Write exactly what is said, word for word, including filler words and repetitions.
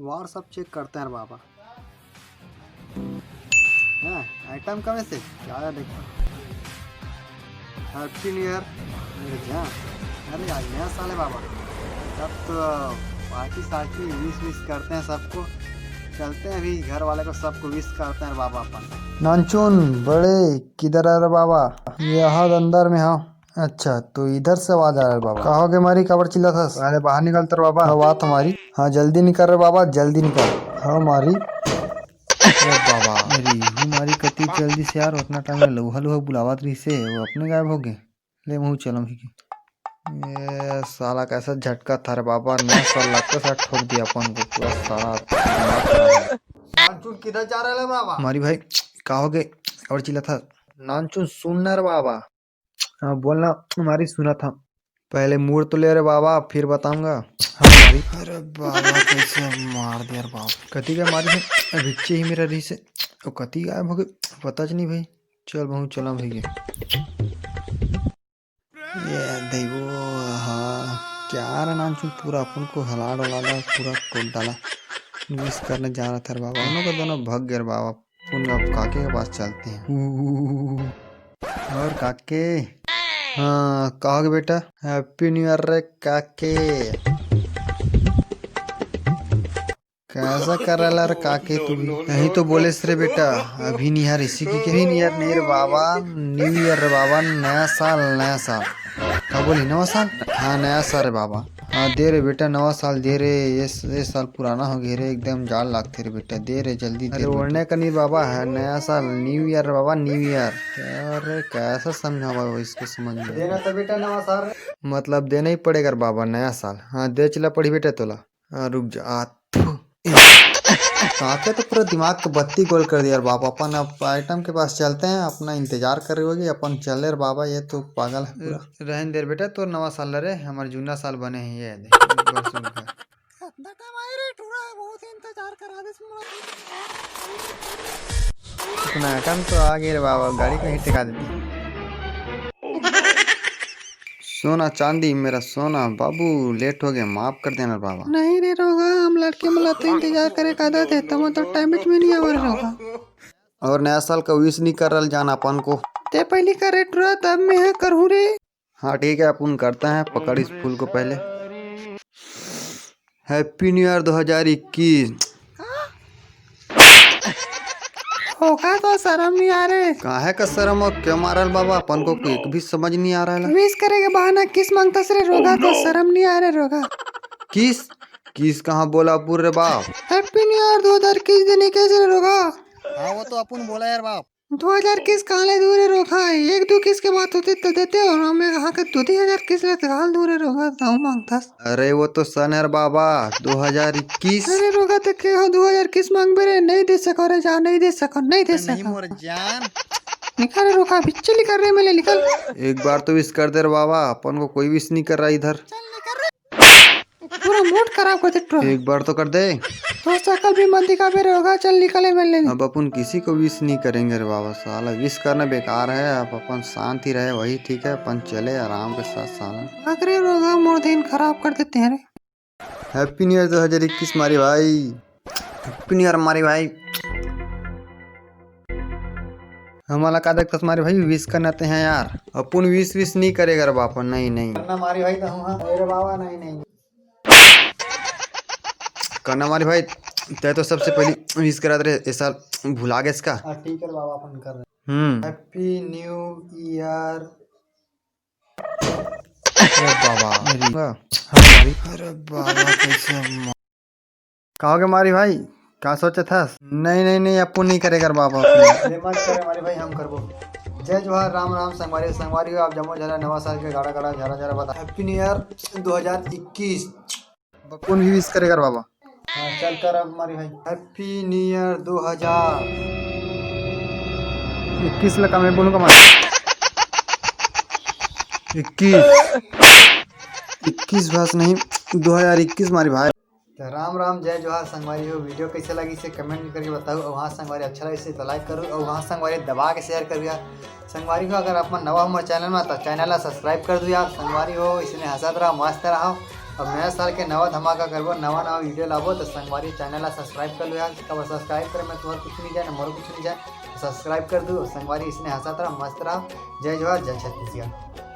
WhatsApp check करते हैं रे बाबा। हाँ, item कम है से? क्या है देखो। Happy New Year मेरे जान। अरे आज नया साल है बाबा, सब तो party सार्टी wish wish करते हैं सबको। चलते हैं अभी घर वाले को सबको wish करते हैं बाबा अपन। नानचुन बड़े किधर है रे बाबा? ये हाथ अंदर में हाँ। अच्छा तो इधर से आवाज आ रहा है बाबा। का होगे मारी, काबर चिल्लाथस? अरे बाहर निकल तो रे बाबा। हाँ, बात हमारी। हाँ जल्दी निकल रे बाबा, जल्दी निकल। हाँ मारी। अरे बाबा, अरे इहू मारी कति जल्दी से यार, उतना time में लोहा लोहा बुलावत रहिसे, वो अपने गायब हो गए। ले महू चलम ही के। ये साला कैसा झटका था रे बाबा, नया साल लगता सा ठोक दिया अपन को पूरा साला। नानचुन किधर जा रहा है बाबा? मारी भाई, का होगे? काबर चिल्लाथस? नानचुन सुन ना रे बाबा। हाँ बोलना, मारी सुनत हँव। पहले मूड़ तो ले रे बाबा, फिर बताऊंगा। हाँ मारी। अरे बाबा, कैसे मार दिया रे बाबा। कति का मारी है? अभिच्चे ही मेरा रहिसे। ओ कति गायब हो गए, पता च नहीं भाई। चल महू चला भैया। ये देखो, हाँ, क्या रे नानचुन, पूरा अपन को हला डोला ला, पूरा टोट डाला। Wish करने जा रहा था रे बाबा, दोनों का दोनों भग गए रे बाबा। पुन अब काके के पास चलते हैं। और काके, हाँ, का होगे बेटा? Happy New Year रे काके। कैसा कर रहा रे काके तू भी? नहीं तो बोले रे बेटा, अभी नहीं यार, इसी की भी नहीं यार, नहीं रे बाबा, New Year रे बाबा, नया साल, नया साल। का बोली, नवा साल? हाँ, नया साल रे बाबा। हाँ, दे रे बेटा, नवा साल दे रे, ये, ये साल पुराना हो गया रे, एकदम जाड़ लागथे रे बेटा, दे रे, जल्दी दे अरे रे बेटा। ओढ़ने का नहीं बाबा, है नया साल, New Year रे बाबा, New Year। अरे कैसा समझावा वो इसको समझ में? देना तो बेटा नवा साल रे। मतलब देना ही पड़ेगा रे बाबा, नया साल। हाँ, दे चला पड़ी बेटा तोला। हाँ, रुक जा। आ, थू। काके तो पूरा दिमाग के बत्ती गोल कर दिया रे बाबा। अपन अब item के पास चलते हैं, अपना इंतजार कर रही होगी, अपन चले रे बाबा, ये तो पागल है पूरा। रहन दे रे बेटा, तोर नवा साल रे, हमर जूना साल बने ही ये दे। बस रुक जा। इतना time आए रे टूरा, बहुत इंतजार करा दे। इतना time तो आ गए रे बाबा, गाड़ी कहीं टिका देती। सोना चांदी मेरा सोना बाबू, late हो गया, माफ कर देना बाबा। नहीं रे रोगा, हम लड़के मन ला तो इंतजार करे का आदत है, तब तो time में नहीं आवा रे रोगा। और नया साल का wish नहीं कर रहा जान अपन को। ते पहली कर रे टूरा, तब मैं हाँ करूँ रे। हाँ ठीक है, अपन करते हैं, पकड़ इस फूल को पहले। Happy New Year दो हज़ार इक्कीस। होगा तो शर्म नहीं आ रहे। काहे का शर्म और क्यों मारल बाबा? अपन को एक भी समझ नहीं आ रहा है। Wish करे के बहाना kiss मांगता से रे रोगा, तो शर्म नहीं आ रहे रोगा। Kiss? Kiss कहाँ बोला पूरे बाप? Happy New Year दो हज़ार इक्कीस देने कैसे रे रोगा? हाँ, वो तो अपन बोला यार बाप। दो हज़ार kiss कहाँ ले दूँ रे रोगा? एक दो kiss के बात होती तो देते, और हमें कहाँ के दो तीन हज़ार kiss ले तो घाल दूँ रे रोगा, ताऊ मांगता। अरे वो तो सन है रे बाबा, दो हज़ार इक्कीस। अरे रोगा तो के हो, दो हज़ार kiss मांगबे रे, नहीं दे सको रे जा, नहीं दे सको, नहीं दे अरे नहीं सको। मोर जान। निकल रे रोगा, अभी चल निकल रे, मैं ले निकल। एक बार तो wish कर दे रे बाबा, अपन को कोई wish नहीं कर रहा इधर। चल निकल रे। पूरा mood खराब कर दे टूरा। एक बार तो कर दे। तो शकल भी मत दिखाबे रे रोगा, चल निकले मिलने। अब अपन किसी को wish नहीं करेंगे रे बाबा, साला wish करना बेकार है। अब अपन शांत ही रहे, वही ठीक है, अपन चले आराम के साथ साला। भाग रे रोगा, मोर दिन खराब कर देते हैं रे। Happy New Year दो हज़ार इक्कीस मारी भाई, Happy New Year मारी भाई। हमला का देखत मारी भाई, wish करना ते हैं यार। अपन wish wish नहीं करेगा रे बापा, नहीं नहीं। करना मारी भाई तो हम, हाँ। अरे बाबा, नहीं नहीं। करना मारी भाई, तै तो सबसे पहली wish करा दे रे, ए साल भुला गए इसका। हाँ, ठीक है बाबा, अपन कर रहे हैं। हम्म। Happy New Year। अरे बाबा, मेरी। हाँ, मारी। अरे बाबा, कैसे मा- का होगे मारी भाई, का सोचत हस? नहीं नहीं नहीं, अपन नहीं करेगा रे बाबा, अपन। अरे मत करे मारी भाई, हम करबो। जय जोहार, राम राम संगवारी, संगवारी हो आप जम्मो झन ला नवा साल के गाड़ा गाड़ा झारा झारा बधाई। Happy New Year दो हज़ार इक्कीस। अपन भी wish करेगा रे बाबा। हाँ, चल कर अब मारी भाई। Happy New Year दो हज़ार इक्कीस लगा मैं बोलूँगा मारी। इक्कीस। इक्कीस बस नहीं, दो हज़ार इक्कीस मारी भाई। तो राम राम, जय जोहार संगवारी हो। Video कैसे लगी से comment करके बताओ, और वहाँ संगवारी अच्छा लगे से तो like करो, और वहाँ संगवारी दबा के share करो यार। संगवारी हो, अगर आप मन नवा हमर channel में तो channel ला subscribe कर दो यार। संगवारी हो, इसने हंसत रहा, मस्त रहा। अब नया साल के नवा धमाका करबो, नवा नवा video लाबो, तो संगवारी channel ला subscribe कर लो यार। काबर subscribe करे में तुम्हार कुछ नहीं जाए, ना मोर कुछ नहीं जाए। Subscribe कर दो संगवारी, इसने हंसत रहा, मस्त रहा। जय जोहार, जय छत्तीसगढ़।